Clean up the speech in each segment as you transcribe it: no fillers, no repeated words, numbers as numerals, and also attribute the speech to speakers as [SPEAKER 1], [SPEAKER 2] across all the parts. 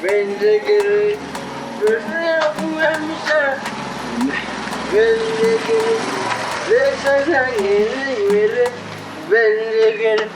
[SPEAKER 1] Benjegere, benjegere, benjegere, benjegere,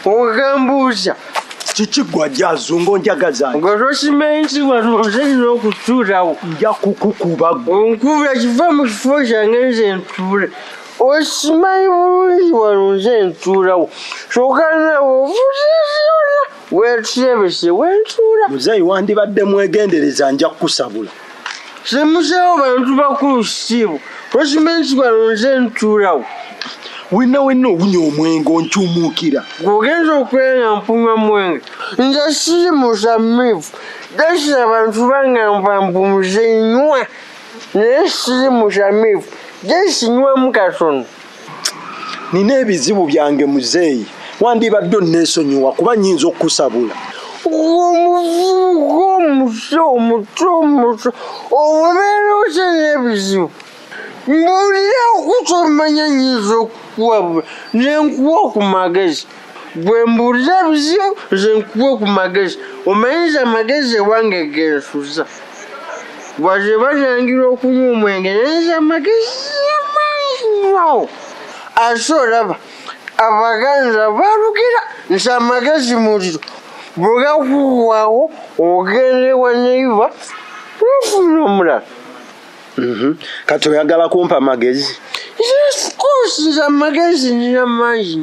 [SPEAKER 1] ogambuuza
[SPEAKER 2] Kiki gwe ajazunga onjagaza
[SPEAKER 1] nga tokimanyi nti wano nze nina okutuulawo.
[SPEAKER 2] Nja kukukuba gwe.
[SPEAKER 1] Onkuba kiva mu kifo kyange nze ntuule. Okimanyi bulungi wano nze ntuulawo, kyokka naawe ovuzezyona weetyebese wentuula.
[SPEAKER 2] Muzeeyi wandibadde mwegendereza, nja kukusabula.
[SPEAKER 1] Semuseewo bantu bakulu kitiibwa, tokimanyi nti wano nze ntuulawo.
[SPEAKER 2] Wenna wenna owunya omwenge onkyumuukira.
[SPEAKER 1] Gwe ogenza okubeera nga mpunywa mwenge, nze siri musamiivu. Gasi abantu bagamba mbu nze nywa, naye siri musamiivu, gesi nywamu katono.
[SPEAKER 2] Nina ebizibu byange muzeeyi, wandibadde onneesonyiwa kuba nnyinza okukusabula.
[SPEAKER 1] Omuvubuka omuto omuto omuto obeera otya n'ebizibu? Mbuulira okutomanya nnyinza okukuwabula ne nkuwa ku magezi. Bwe mbuulira ebizibu nze nkuwa ku magezi, omanyiza amagezi ewange gensuza. Wadde batangira okunywa omwenge naye nze amagezi mangi nnyo. Ate olaba Abaganda baalugira nti amagezi muliro, bwe gakuggwaawo ogenda ewa neyiba n'ofuna omulala.
[SPEAKER 2] Kati oyagala kumpa magezi?
[SPEAKER 1] Yes, of course, nze amagezi nina mangi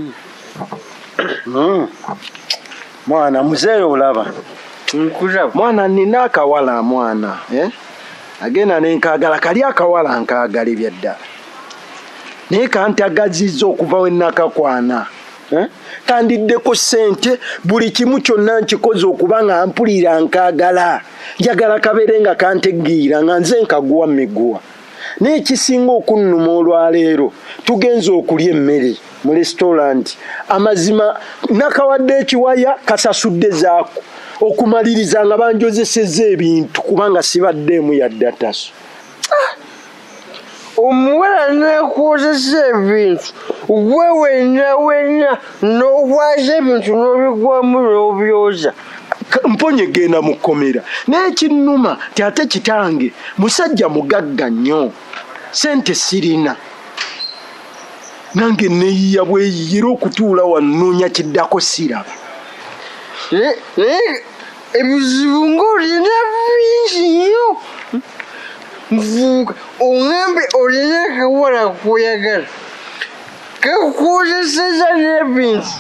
[SPEAKER 1] nnyo.
[SPEAKER 2] Mwana muzeeyi olaba.
[SPEAKER 1] Nkulaba.
[SPEAKER 2] Mwana nina akawala mwana, eh? Agenda ne nkaagala, kali akawala nkaagala ebyaddala. Naye kantagazizza okuva we nakakwana. Eh? Kandiddeko ssente, buli kimu kyonna nkikoze okuba nga mpulira nkaagala. Njagala kabeere nga kantegeera nga nze nkaguwa miguwa. Naye ekisinga okunnuma olwaleero, tugenze okulya emmere mu restaurant. Amazima nakawadde ekiwaya kasasudde zaako. Okumaliriza nga banjozesezza ebintu kubanga sibaddeemu yadde ataso.
[SPEAKER 1] Omuwala n'akwozesa ebintu, gwe wenna wenna n'okwaza ebintu n'obigwamu n'obyoza.
[SPEAKER 2] Mponye genda mu kkomera. Naye ekinnuma nti ate kitange musajja mugagga nnyo, ssente sirina. Nange neeyiya bweyiya era okutuula wano nnoonya kiddako siraba.
[SPEAKER 1] Naye ebizibu ng'olina bingi nnyo. Nvubuka oŋŋambe olina akawala k'oyagala kakwozesezza n'ebintu.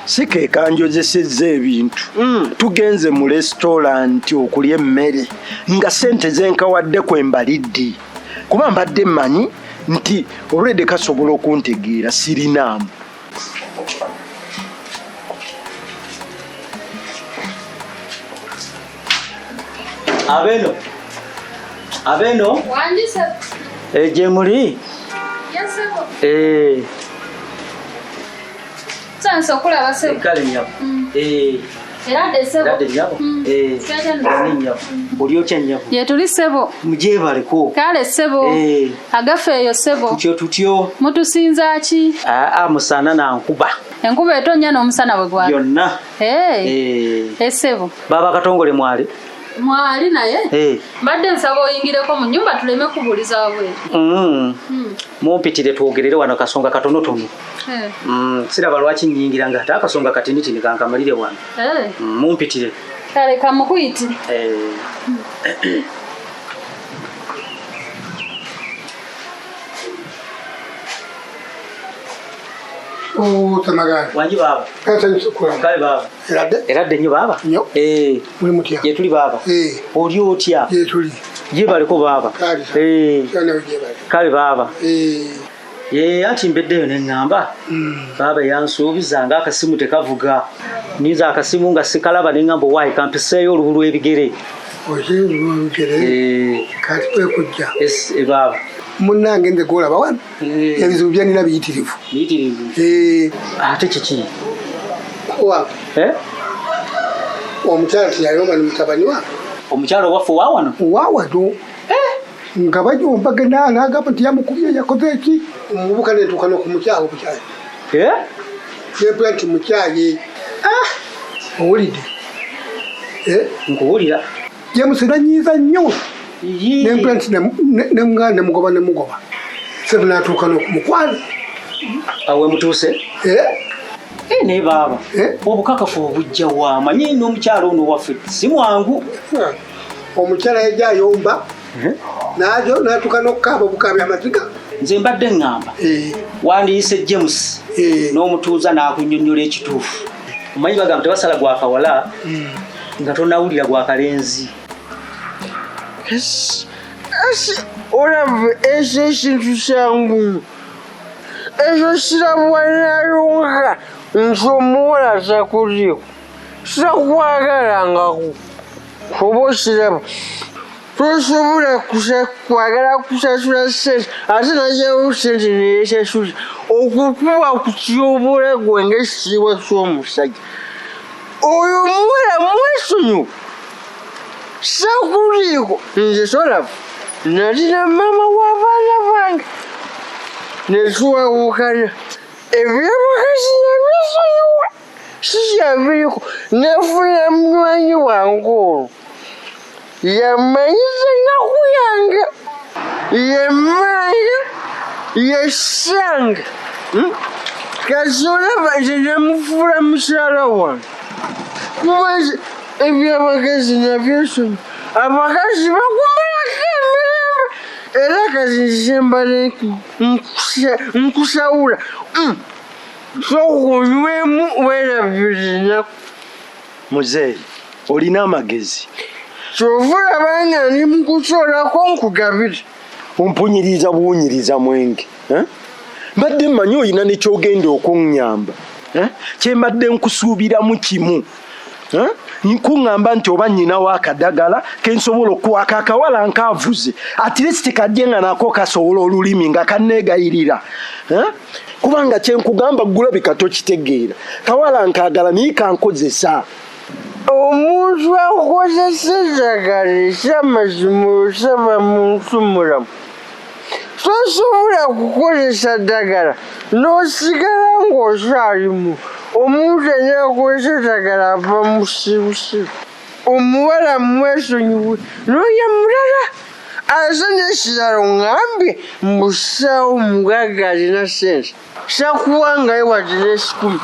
[SPEAKER 2] Si ke kanjozesezza ebintu. Tugenze mu restaurant okulya emmere nga ssente ze nkawadde kwe mbalidde. Kuba mbadde mmanyi nti olwedde kasobola okuntegeera sirinaamu.
[SPEAKER 3] Abeno. Abeno.
[SPEAKER 4] Wangi ssebo.
[SPEAKER 3] Gye muli?
[SPEAKER 4] Yes ssebo. Nsanyuse okulaba ssebo.
[SPEAKER 3] Kale nnyabo.
[SPEAKER 4] Eradde ssebo.
[SPEAKER 3] Eradde nnyabo.
[SPEAKER 4] Twetondese.
[SPEAKER 3] Ani nnyabo? Oli otya nnyabo?
[SPEAKER 4] Gye tuli ssebo.
[SPEAKER 3] Mugyebaleko.
[SPEAKER 4] Kale ssebo. Agafa eyo ssebo.
[SPEAKER 3] Tutyo tutyo.
[SPEAKER 4] Mutusinza ki?
[SPEAKER 3] Aa, musana na nkuba.
[SPEAKER 4] Enkuba etonnya n'omusana bwe gwaka.
[SPEAKER 3] Byonna.
[SPEAKER 4] Ssebo.
[SPEAKER 3] Baba Katongole mwali?
[SPEAKER 4] Mwali naye. Mbadde nsaba oyingireko mu nnyumba tuleme kubuuliza wabweru.
[SPEAKER 3] Mumpitire twogerere wano kasonga katonotono. Siraba lwaki nnyingira nga ate akasonga katinitini kankamalire wano. Mumpitire.
[SPEAKER 4] Kale kamukuyitire.
[SPEAKER 5] Tamagala.
[SPEAKER 3] Wangi baaba.
[SPEAKER 5] Nsanyuse okulaba.
[SPEAKER 3] Kale baaba.
[SPEAKER 5] Eradde?
[SPEAKER 3] Eradde nnyo baaba.
[SPEAKER 5] Nnyo. Muli mutya?
[SPEAKER 3] Gye tuli baaba. Oli otya?
[SPEAKER 5] Gye tuli.
[SPEAKER 3] Gyebaleko baaba.
[SPEAKER 5] Kale. Kyana gyebale.
[SPEAKER 3] Kale baaba. Anti mbeddeyo ne ŋŋamba. Baaba yansuubiza ng'akasimu tekavuga. Ninza akasimu nga sikalaba ne ŋŋamba owaayi kampiseeyo olubu lw'ebigere.
[SPEAKER 5] Okiseeyo olubu lw'ebigere? Kati kwe kujja.
[SPEAKER 3] Baaba.
[SPEAKER 5] Munnange nze gw'olaba wano. Ebizibu bye nnina biyitirivu.
[SPEAKER 3] Biyitirivu. Ate kiki?
[SPEAKER 5] Owange. Omukyala teyayomba ne mutabani wange.
[SPEAKER 3] Omukyala owaffe owa wano?
[SPEAKER 5] Owa wano. Nga bajombagana n'agamba nti yamukubye yakoze eki, omuvubuka netuuka n'okumukyawa obukyayi. Nempula nti mukyaye. Owulidde?
[SPEAKER 3] Nkuwulira.
[SPEAKER 5] James nanyiiza nnyo. Nempula nti nemuganda nemugoba nemugoba. Sebo n'atuuka n'okumukwana.
[SPEAKER 3] Awo wemutuuse? Naye baaba, obukakafu obujja waamanyi n'omukyala ono waffe si mwangu.
[SPEAKER 5] Omukyala yajja ayomba n'atuuka n'okukaaba obukaabya amaziga.
[SPEAKER 3] Nze mbadde ŋŋamba wandiyise James n'omutuuza n'akunnyonnyola ekituufu. Omanyi bagamba tebasala gwa kawala nga tonawulira gwa kalenzi.
[SPEAKER 1] Olaba ekyo ekintu kyangu. Ekyo kirabwa nayonka nti omuwala takuliiko. Takwagalangako. Oba okiraba. Tosobola kwagala kusasula ssente ate n'aggyawo ssente ne yeesasula. Okukuba kutyobola gwe ng'ekitiibwa ky'omusajja. Oyo omuwala mwesonyiwe. Sakuliiko nze tolaba. Nalina maama w'abaana bange. Ne tuwawukana. Eby'abakazi nabyesonyiwa. Sikyabiriko. Nafuna munywanyi wange olwo. Yamanyiza ennaku yange. Yemmanga. Yessanga. Kati olaba nze namufuula mukyala wange. Kuba eby'abakazi nabyesonyiwa. Abakazi bakumalako emirembe. Era kati nze mbadde nkusawula. Sooka onywemu weerabire ennaku.
[SPEAKER 2] Muzeeyi, olina amagezi.
[SPEAKER 1] Ky'ova olaba nga ndi mu kukyolako nkugabire.
[SPEAKER 2] Ompunyiriza buwunyiriza mwenge. Mbadde mmanyi olina ne ky'ogenda okunnyamba. Kye mbadde nkusuubiramu kimu. Nkuŋŋamba nti oba nnyinawo akadagala ke nsobola okuwaka akawala nkaavuze. At least kajje nga nako kasobola olulimi nga kanneegayirira. Kubanga kye nkugamba gulabika tokitegeera. Kawala nkaagala naye kankozesa.
[SPEAKER 1] Omuntu akozesa eddagala eky'amazima osaba muntu mulamu. Tosobola kukozesa ddagala n'osigala ng'okyalimu. Omuntu yenna akozesa eddagala ava musirusiru. Omuwala mwesonyiwe n'oyo mulala. Ate n'ekirala oŋŋambye mbu ssaawo mugagga alina ssente. Sakuwangayo wadde n'ekikumi.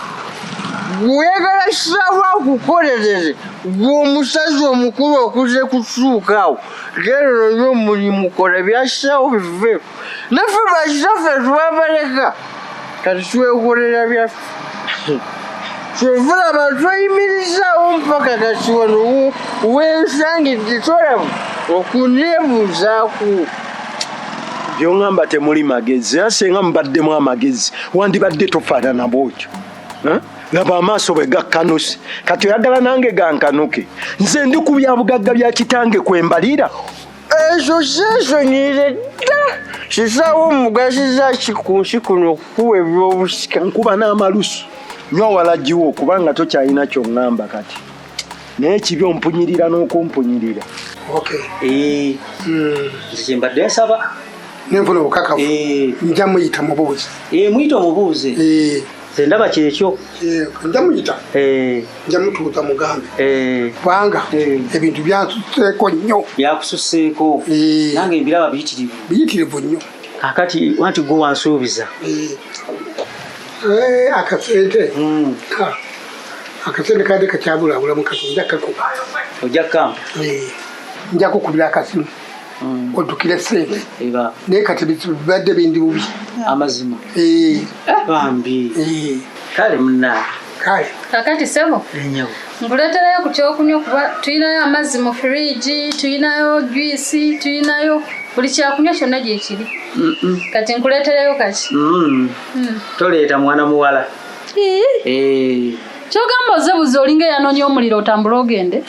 [SPEAKER 1] Bw'oyagala ssaawo akukolerere gwe omusajja omukulu okuze kutuuka awo. Genda ononye omulimu kola bya ssaawo biveeko. Naffe bakitaffe twabaleka. Kati twekolera byaffe. Kyova olaba tweyimirizaawo mpaka kati wano wensangidde tolaba okuneebuuzaako.
[SPEAKER 2] By'oŋŋamba temuli magezi, era singa mubaddemu amagezi wandibadde tofaanana bw'otyo. Laba amaaso bwe gakkanuse. Kati oyagala nange gankanuke. Nze ndi ku bya bugagga bya kitange kwe mbalira.
[SPEAKER 1] Ekyo kyesonyiire ddala. Kisaawo omugasiza ki ku nsi kuno okukuwa eby'obusika.
[SPEAKER 2] Nkuba n'amalusu. Nywa walagiwo kubanga tokyalina ky'oŋŋamba kati. Naye kibi ompunyirira n'okumpunyirira.
[SPEAKER 3] Nze kye mbadde nsaba.
[SPEAKER 5] Nenfuna obukakafu. Nja muyita mubuuze.
[SPEAKER 3] Muyita omubuuze. Nze ndaba kyekyo.
[SPEAKER 5] Nja muyita. Nja mutuuza mugambe. Kubanga ebintu byansuseeko nnyo.
[SPEAKER 3] Byakususeeko. Nange mbiraba biyitirivu.
[SPEAKER 5] Biyitirivu nnyo.
[SPEAKER 3] Kaakati wanti gwe wansuubiza.
[SPEAKER 5] Akasente. Akasente kadde kakyabulabulamu kati nja kakuba.
[SPEAKER 3] Ojja kkampa?
[SPEAKER 5] Nja kukubira akasimu. Oddukire ssente. Naye kati bibadde bindi bubi.
[SPEAKER 3] Amazima. Bambi. Kale munnange.
[SPEAKER 5] Kale.
[SPEAKER 4] Kakati ssebo. Nkuleeterayo ku kyokunywa kuba tulinayo amazzi mu firiigi, tulinayo juice, tulinayo buli kyakunywa kyonna gye kiri. Kati nkuleeterayo kaki?
[SPEAKER 3] Toleeta mwana muwala.
[SPEAKER 4] Kyogamba ozze buzi olinga eyanoonya omuliro otambule ogende?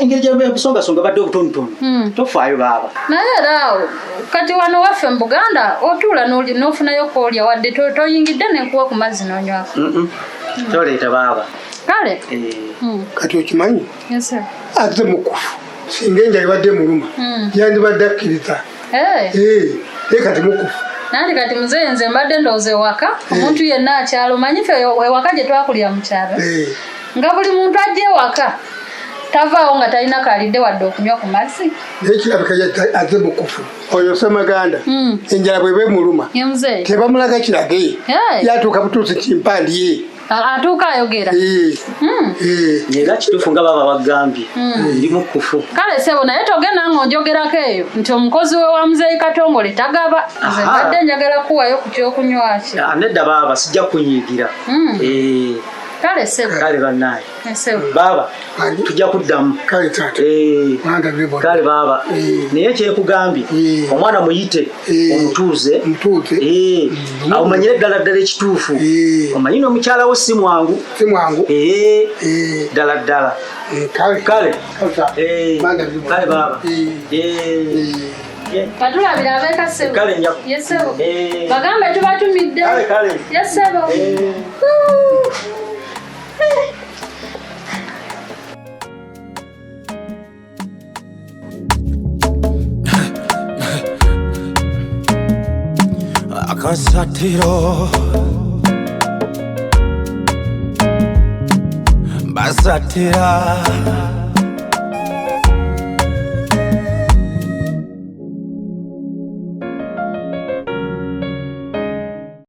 [SPEAKER 3] Engeri gy'ebisongasonga badde obutonotono. Tofaayo baaba.
[SPEAKER 4] Naye era awo kati wano waffe mu Buganda otuula n'ofunayo k'olya wadde toyingidde ne nkuwa ku mazzi n'onywako.
[SPEAKER 3] Toleeta baaba.
[SPEAKER 4] Kale.
[SPEAKER 5] Kati okimanyi? Azze mukufu. Singa enjala ebadde emuluma, yandibadde akkiriza. Naye kati mukufu.
[SPEAKER 4] Nanti kati muzeeyi nze mbadde ndowooza ewaka omuntu yenna akyalo omanyi ffe ewaka gye twakulira mu kyalo nga buli muntu ajja ewaka tavaawo nga talina kalidde wadde okunywa ku mazzi.
[SPEAKER 5] Naye kirabika azze mukufu. Oyo Ssemaganda enjala bw'eba emuluma tebamulaga kirage yatuuka butuusi kimpandi ye.
[SPEAKER 4] Atuuka ayogera.
[SPEAKER 3] Era kituufu nga baba bagambye ndi mukufu.
[SPEAKER 4] Kale ssebo naye togenda ng'onjogerako eyo nti omukozi we wa muzeeyi Katongole tagaba. Nze mbadde njagala kuwayo ku kyokunywa ki.
[SPEAKER 3] Nedda baaba sijja kunyiigira.
[SPEAKER 4] Kale ssebo.
[SPEAKER 3] Kale bannaye. Baaba tujja kuddamu.
[SPEAKER 5] Kale taata.
[SPEAKER 3] Kale baaba. Naye kyekugambye omwana muyite omutuuze. Omanyire ddala ddala ekituufu. Omanyi n'omukyala wo si mwangu.
[SPEAKER 5] Si mwangu.
[SPEAKER 3] Ddala ddala.
[SPEAKER 5] Kale.
[SPEAKER 3] Kale. Kale baaba.
[SPEAKER 4] Katulabira abeeka ssebo.
[SPEAKER 3] Kale nja.
[SPEAKER 4] Ye ssebo. Bagambe tubatumidde.
[SPEAKER 3] Kale kale.
[SPEAKER 4] Ye ssebo.
[SPEAKER 6] Akasatiro basatira.